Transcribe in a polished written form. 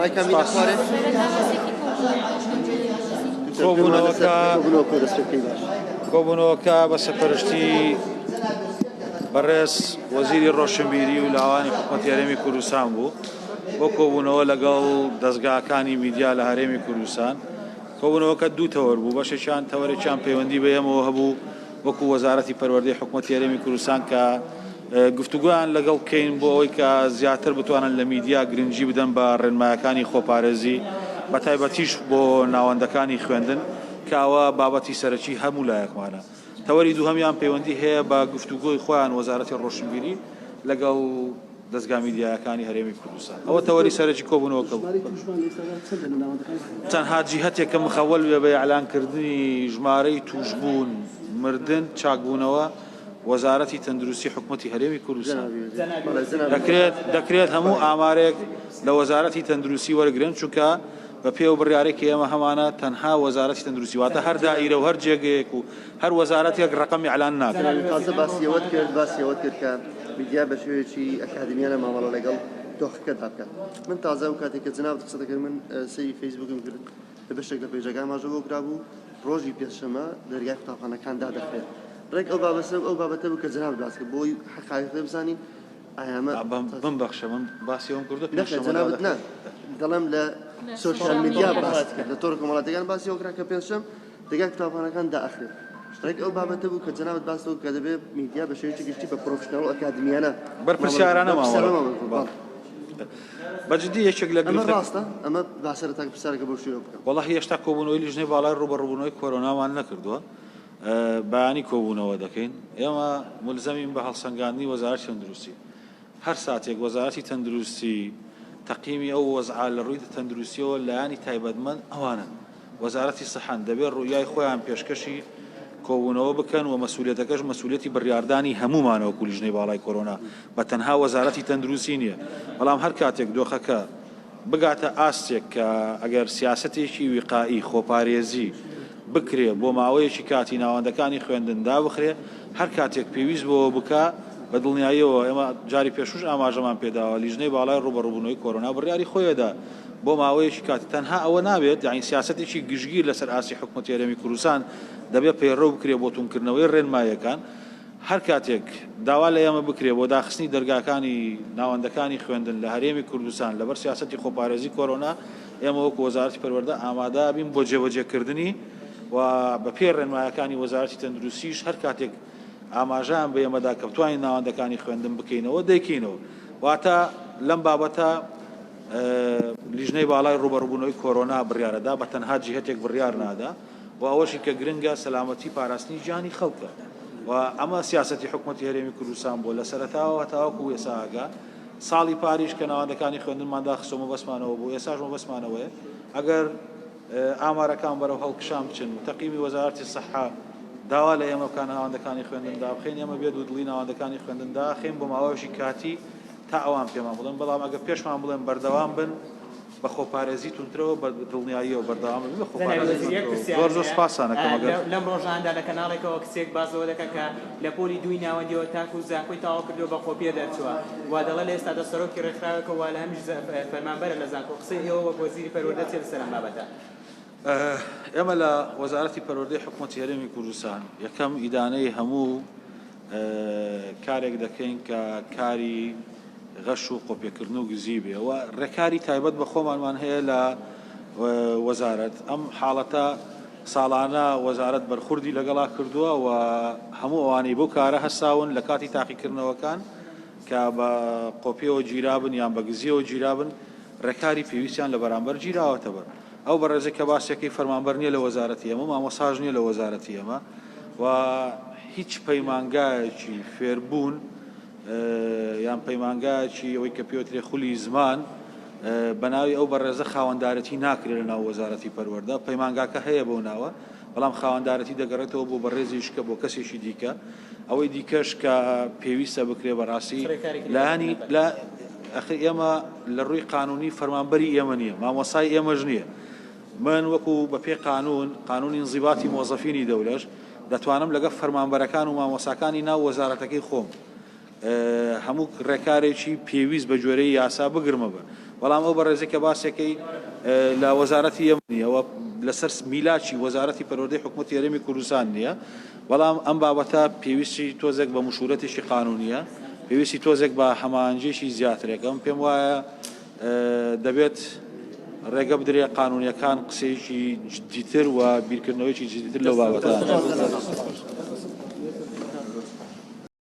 ڕای خوارێ. کۆبوونەوەکە کۆبوونەوەکە بە سەرپەرشتی بەڕێز وەزیری ڕۆشنبیری و لاوانی حکوومەتی هەرێمی کوردستان بوو بۆ کۆبوونەوە لەگەڵ دەزگاکانی میدیا لە هەرێمی کوردستان. کۆبوونەوەکە دوو تەوەر بوو، بەشێکیان تەوەرێکیان پەیوەندی بە ئێمەوە هەبوو وەکو وەزارەتی پەروەردەی حکوومەتی هەرێمی کوردستان کە گفتوگۆیان لەگەڵ بکەین بۆ ئەوەی کە زیاتر بتوانن لە میدیا گرنگی بدەن بە ڕێنمایەکانی خۆپارێزی بە تایبەتیش بۆ ناوەندەکانی خوێندن کە ئەوە بابەتی سەرەکی هەموو لایەکمانە. تەوەری دووهەمیان پەیوەندی هەیە بە گفتوگۆی خۆیان وەزارەتی ڕۆشنبیری لەگەڵ دەزگا میدیایەکانی هەرێمی کوردستان. ئەوە تەوەری سەرەکی کۆبوونەوەکە بوو. تەنها جیهەتێکە مخەوەل بێ بە ئیعلانکردنی ژمارەی تووشبوون، مردن، چاکبوونەوە، وەزارەتی تەندروستی حکومەتی هەرێمی کوردستان. دەکرێت دەکرێت هەموو ئامارێک لە وەزارەتی تەندروستی وەرگرن چونکە بە پێی ئەو بڕیارەی کە ئێمە هەمانە تەنها وەزارەتی تەندروستی واتە هەر دائیرە و هەر جێگەیەک و هەر وەزارەتێک ڕەقەم ئیعلان ناکات. تازە باسی ئەوەت کرد باسی ئەوەت کرد کە میدیا بە شێوەیەکی ئەکادیمیانە مامەڵە لەگەڵ دۆخەکەدا بکات. من تازە ئەو کاتێک کە جەنابت قسە دەکرد من سەیری فەیسبووکم کرد لە بەشێک لە پەیجەکان ئاماژە بۆ کرابوو ڕۆژی پێنجشەممە دەرگای قوتابخانەکان دادەخرێت. ڕێک ئەو بابەسە ئەو بابەتە بوو کە جەنابت باس کرد بۆی حەقایقێ بزانین ئایا ئەمە بمبەخشە من باسی ئەوم کردو نەخێر جەنابت نا دەڵێم لە سۆشیال میدیا باست کرد لە تۆڕە کۆمەڵاتیەکان باسی ئەوە کرا کە پێنجشەم دەرگای قوتابخانەکان دائەخرێت ڕێک ئەو بابەتە بوو کە جەنابت باس لەوە کە دەبێت میدیا بە شێوەیەکی گشتی بە professional و ئەکادمیانە بەرپرسیارانە مامەڵە بکات. بە جدی یەکێک لە ئەمە ڕاستە؟ ئەمە با سەرەتا پرسیارەکە بەو شێوە بکەم. وەڵاهی هێشتا کۆبوونەوەی لیژنەی باڵای ڕووبەڕووبوونەوەی کۆرۆنامان نەکردووە. بەیانی کۆبوونەوە دەکەین. ئێمە مولزەمین بە هەڵسەنگاندنی وەزارەتی تەندروستی. هەر ساتێک وەزارەتی تەندروستی تەقیمی ئەو وەزعە لە ڕووی تەندروستیەوە لایەنی تایبەتمەند ئەوانن. وەزارەتی سحەن دەبێت ڕوئیای خۆیان پێشکەشی کۆبوونەوە بکەن و مەسولیەتەکەش مەسولیەتی بڕیاردانی هەموومانە وەکو لیژنەی باڵای کۆرۆنا بە تەنها وەزارەتی تەندروستی نییە. بەڵام هەر کاتێک دۆخەکە بگاتە ئاستێک کە ئەگەر سیاسەتێکی ویقائی، خۆپارێزی، بکرێ بۆ ماوەیەکی کاتی ناوەندەکانی خوێندن دابخرێ، هەر کاتێک پێویست بەوە بکا، بە دڵنیاییەوە ئێمە جاری پێشووش ئاماژەمان پێداوە لیژنەی باڵای ڕووبەڕووبوونەوەی کۆرۆنا بڕیاری خۆی ئەدا بۆ ماوەیەکی کاتی، تەنها ئەوە نابێت، یانی سیاسەتێکی گشتگیر لەسەر ئاستی حکومەتی هەرێمی کوردستان دەبێ پەیڕەو بکرێ بۆ توندکردنەوەی ڕێنماییەکان. هەر کاتێک داوا لە ئێمە بکرێ بۆ داخستنی دەرگاکانی ناوەندەکانی خوێندن لە هەرێمی کوردستان لەبەر سیاسەتی خۆپارێزی کۆرۆنا، ئێمە وەکو وەزارەتی پەروەردە ئامادە بین بۆ جێبەجێکردنی و بەپێی ڕێنمایەکانی وەزارەتی تەندروستیش هەر کاتێک ئاماژەیان بە ئێمەدا کە بتوانین ناوەندەکانی خوێندن بکەینەوە دەیکەینەوە. واتە لەم بابەتە لیژنەی باڵای ڕووبەڕووبوونەوەی کۆرۆنا بڕیارەدا، بە تەنها جیهەتێک بڕیار نادا. و ئەوەشی کە گرنگە سەلامەتی پاراستنی گیانی خەڵکە و ئەمە سیاسەتی حکومەتی هەرێمی کوردستان بووە لە سەرەتاوە هەتاوەکو ئێستا ئاگا ساڵی پاریش کە ناوەندەکانی خوێندنمان داخستەوە مەبەستمانەوە بوو ئێستاش مەبەستمانەوەیە ئەگەر ئامارەکان بەرەو هەڵکشان بچن و تەقیمی وەزارەتی سەحە داوا لە ئێمە بکان ناوەندەکانی خوێندن دابخەین ئێمە بێ دوودڵی ناوەندەکانی خوێندن داخەین بۆ ماوەیەکی کاتی تا ئەوان پێمان بڵێن بەڵام ئەگەر پێشمان بڵێن بەردەوام بن بە خۆپارێزی توندترەوە بە دڵنیاییەوە بەردەوام بین بە جەنابی خۆپارێزی وەزیر یەک توندترەوە پرسیارم زۆر زۆر هەیە سوپاستان ئەکەم ئەگەر لەم ڕۆژاندا لە کەناڵێکەوە کچێک باس لەوە دەکات کە لە پۆلی دووی ناوەندیەوە تاکو زانکۆی تەواو کردووە بە قۆپیە دەرچووە و دەڵێ لە ئێستادا سەرۆکی ڕێکخراوێکە و لە هەمیش فەرمانبەرە لە زانکۆ قسەی ئێوە وەک وەزیری پەروەردە چیە لەسەر ئەم بابەتە؟ ئێمە لە وەزارەتی پەروەردەی حکومەتی هەرێمی کوردستان یەکەم ئیدانەی هەموو کارێک دەکەین کە کاری غەش و قۆپێکردن و گزی بێ و ڕێکاری تایبەت بە خۆمانمان هەیە لە وەزارەت ئەم حاڵەتە ساڵانە وەزارەت بەرخوردی لەگەڵا کردووە و هەموو ئەوانەی بەو کارە هەستاون لە کاتی تاقیکردنەوەکان کە بە قۆپیەوە گیرابن یان بە گزیەوە گیرابن ڕێکاری پێویستیان لە بەرامبەر گیراوەتە بەر. ئەو بەڕێزەی کە باسیەکەی فەرمانبەر نیە لە وەزارەتی ئێمە و مامۆستاش نیە لە وەزارەتی ئێمە و هیچ پەیمانگایەکی فێربوون یان پەیمانگایەکی ئەوەی کە پێوترێ خولی زمان بە ناوی ئەو بەڕێزە خاوەندارەتی ناکرێت لە ناو وەزارەتی پەروەردە پەیمانگاکە هەیە بەو ناوە بەڵام خاوەندارەتی دەگەڕێتەوە بۆ بەڕێزیش کە بۆ کەسێکی دیکە ئەوەی دیکەش کە پێویستە بکرێ بەڕاستی لایەنی لە ئەخر ئێمە لە ڕووی قانونی فەرمانبەری ئێمە نییە مامۆسای ئێمەش نییە من وەکو بە پێی قانون قانونی انضباطی مۆزەفینی دەولەش دەتوانم لەگەڵ فەرمانبەرەکان و مامۆساکانی ناو وەزارەتەکەی خۆم هەموو ڕێکارێکی پێویست بە گوێرەی یاسا بگرمە بەر. بەڵام ئەو بەڕێزەی کە باسێکەی لە وەزارەتی ئێمە نییە و لەسەر میلاکی وەزارەتی پەروەردەی حکوومەتی هەرێمی کوردستان نییە، بەڵام ئەم بابەتە پێویستی تۆزێک بە مشورەتێکی قانونیە، پێویستی تۆزێک بە هەماهەنگیەکی زیاترێکە. من پێم وایە دەبێت ڕێگە بدرێ قانونیەکان قسەیەکی جدیتر و بیرکردنەوەیەکی جدیتر لەو بابەتە.